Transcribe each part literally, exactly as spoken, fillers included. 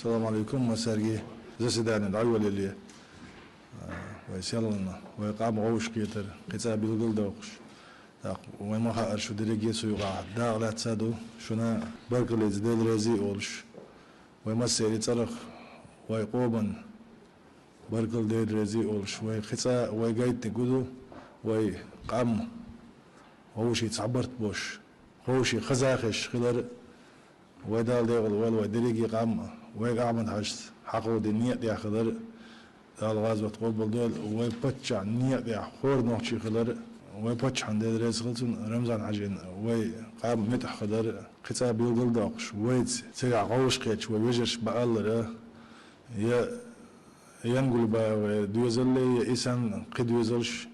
Салам алейкум, массарги. Заседание дӀайолале, а, вай селхана, вай къам вовшахкхетар кхин цӀа билгалдоккхуш. ТӀаккха вай ма хаара, шу дерриге цу юкъахь дакъа лаьцна ду, шуна баркаллица Дела реза а олуш. Вай массеран цӀарах вай къоман баркалла, Дела реза а олуш. Вай кхин цӀа вай гайтинарг ду, вай къам вовшийн цхьабарт болуш, вовшийн хаза хезаш хилар, вай Далла декъала вала, вай дерриге къам вай Ахьмад-Хьаьжас хьакховдийна некъа тӀехь хилар, Дала гӀазот къобалдойла, вай паччахьна некъа тӀехь хӀора нохчи хилар, вай паччахьна Дела реза хила цунна, Рамзан-Хьаьжина, вай къам муьтӀахь хилар, кхин цӀа билгалдоккхуш, вайца цигахь вовшахкхетча вай вежарша бааллара, я Янгулбаевгара доьзалле, я и санна кхин доьзалш,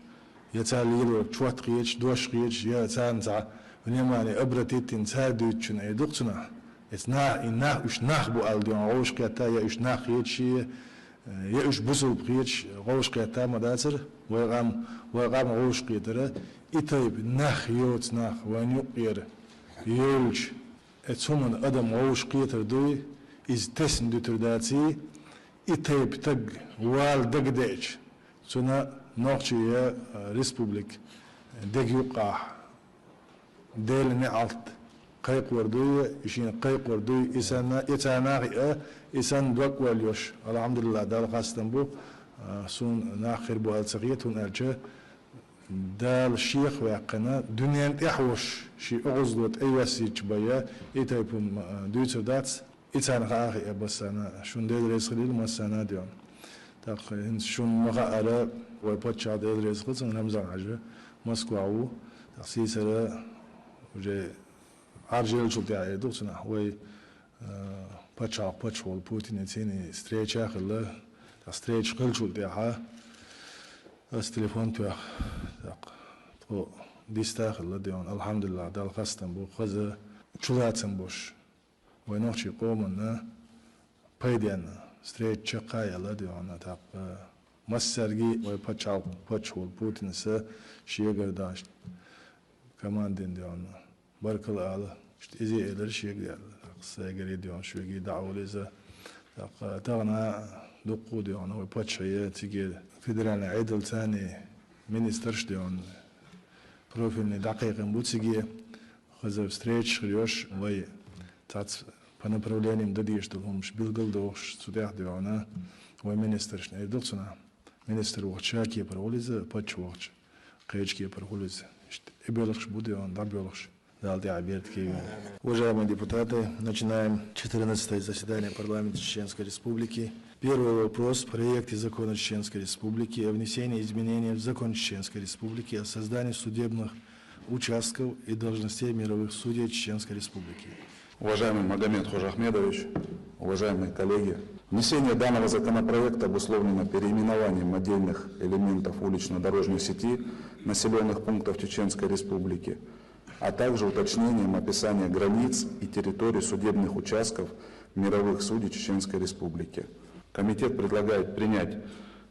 я цара лелорг чот хеташ, дош хеташ, я царна цхьа внимание обратить дина цара дуьйцучунна, эр ду-кх цунах. Эца нах, и нах, уьш нах бу аьлла дуьйна вовшахкхетта, я уьш нах хеташ, я уьш бусулба хеташ вовшахкхетта ма дацара, вай къам, вай къам вовшахкхетара, и тайпа нах йоцу нах вайна юккъера йолчу, эца хӀуманна адам вовшахкхетар дуй, иза тесна дуьтур даций, и тайпа стаг вала дагадеача, цунна нохчийн, а, республика деган юккъехь Делан неӀалт кхайкхор дуй, и шена кхайкхор дуй, и санна, и царна хиъна, и санна дог ойла йолуш, алхьамдулиллахӀ, Далла хастам бу, а, суна нах хир бу аьлла ца хета, хӀунда аьлча Дала Шех ваьккхина, дуьненна тӀехь волуш, шен оьгӀазло тӀеоьссийча бен, и тайпа хӀума, а, дуьйцур дац. И царна хаа хиъна массарна, шуна Дела реза хилийла массарна а дуьйна. ТӀаккха хӀинца шуна ма хаара, вай паччахь, Дела реза хила цунна, Рамзан-Хьаьжа Москвахь ву. ТӀаккха сийсара уже Ӏаржъеллачул тӀаьхьа эр ду-кх цунах, вай, а, пачхьалкхан паччахьо Путинций встреча хилла. ТӀаккха встреча хиллачул тӀаьхьа ас телефон тоьхна, тӀаккха тхо диста хилла дуьйна. АлхьамдулиллахӀ, Далла хастам бу, хаза чулацам болуш, вай нохчийн къоманна пайденна встреча чекхъяьлла дуьйна. ТӀаккха массаьрга а вай пачхьалкхан паччахьо Путинца шегара дашна командина дуьйна баркалла ала, иштта иза а элира шега аьлла. ТӀаккха сайгара а дуьйна шуьга а дӀаолу иза. ТӀаккха тахана дуккха а дуьйна вай паччахье, цига федеральни Ӏедал, царна министраш дуьйна, профильни дӀакхайкхина бу цига, хаза встречаш хир йолуш, вай цхьацца по направлениям дан дезаш долу хӀуманаш билгалдохуш, цу тӀехь дуьйна вай министрашна эр ду-кх цунах. Министр вахча ша кепара хуьлу иза, паччахь вахча кхечу кепара хуьлу иза. Иштта и белхаш бу дуьйна дӀабоьлхуш, Далла тӀаьхьа беркате. Уважаемые депутаты, начинаем четырнадцатое заседание парламента Чеченской Республики. Первый вопрос. Проекте закона Чеченской Республики о внесении изменения в закон Чеченской Республики о создании судебных участков и должностей мировых судей Чеченской Республики. Уважаемый Магомед Хожахмедович, уважаемые коллеги, внесение данного законопроекта обусловлено переименованием отдельных элементов улично-дорожной сети населённых пунктов Чеченской Республики, а также уточнением описания границ и территорий судебных участков мировых судей Чеченской Республики. Комитет предлагает принять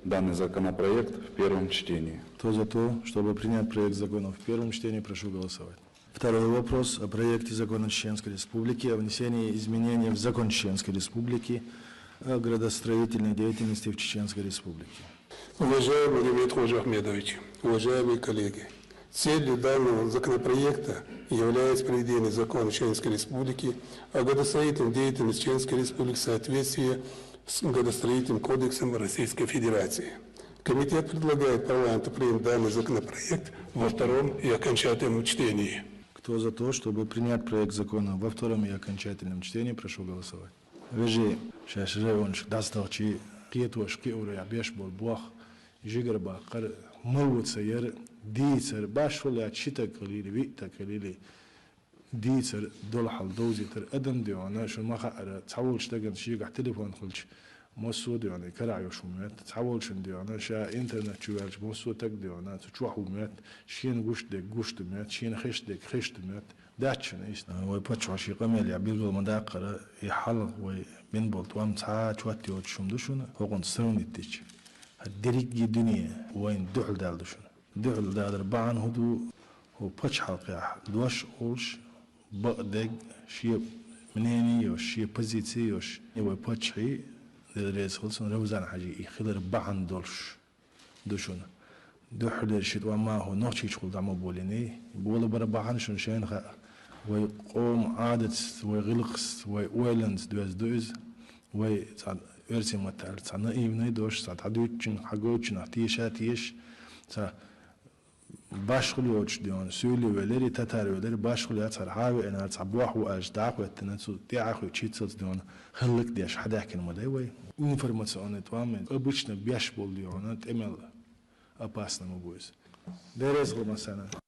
данный законопроект в первом чтении. Кто за то, чтобы принять проект закона в первом чтении, прошу голосовать. Второй вопрос о проекте закона Чеченской Республики о внесении изменений в закон Чеченской Республики о градостроительной деятельности в Чеченской Республике. Уважаемый Магомед Хожахмедович, уважаемые коллеги, целью данного законопроекта является приведение закона Чеченской Республики о градостроительной деятельности Чеченской Республики в соответствие с Градостроительным кодексом Российской Федерации. Комитет предлагает парламенту принять данный законопроект во втором и окончательном чтении. Кто за то, чтобы принять проект закона во втором и окончательном чтении, прошу голосовать. Вежарий, шаьш районашка дӀасадахча, кхетош кхиорехь беш болу бохам, жигарабаккхар, мала ву ца яр, дийцар, башхо лаьцна ши стаг хилийла, виъ стаг хилийла, дийцар, долу хьал довзийтар адам дуьйна, шуна ма хаара, цхьаволчу стагана шегахь телефон хилча, массо а дуьйна карахь йолуш хӀума моьтту, цхьаволчунна дуьйна, ша интернет чу ваьлча, массо а стаг дуьйна, цу чохь хӀума моьтту, шена гуш дерг гуш ду моьтту, шена хеш дерг хеш ду моьтту, дац шуна иштта. Вай паччахьо шен къамелехь билгал ма даккхара, и хьалха вай бина болу тӀом цхьа а чот йоцуш хӀума ду шуна, хӀокхунца сравнить дича. ХӀара дерриге дуьне вайна дуьхьал даьлла ду шуна. Дуьхьал далар бахьана хӀун ду, хӀокху пачхьалкхехь дош а олуш, бакъдерг шен мнение йолуш, шен позиция йолуш, и вай паччахьий, Дела реза хуьлда цунна, Равзан-Хьаьжий и хилар бахьана долуш ду шуна. Дуьххьарлера ши тӀом ма хӀу Нохчийчухула дӀа ма болийний, и болабар бахьана шуна шайна хаьа. Вай къоман Ӏадатца, вай гӀиллакхца, вай ойланца доьзна ду иза. Вай цхьа оьрсийн маттахь аьлча цхьа наивный дош, цхьа дӀадуьйцучунна, хьагойтучунах теша а тешаш, цхьа башхалла йоцуш дуьйна, суьйле велира, татар велира, башхалла яц хӀара, хьан веанара цхьа бохь ву аьлча, дӀа а хӀоьттина, цу тӀаьхьа а хуьйцуш, хӀинццалц дуьйна хӀаллакдеш хьадаьхкина ма дай вай. Информационный тӀом, обычно беш болу дуьйна тӀе мел опасно ма бу иза. Дела реза хуьлда массарна.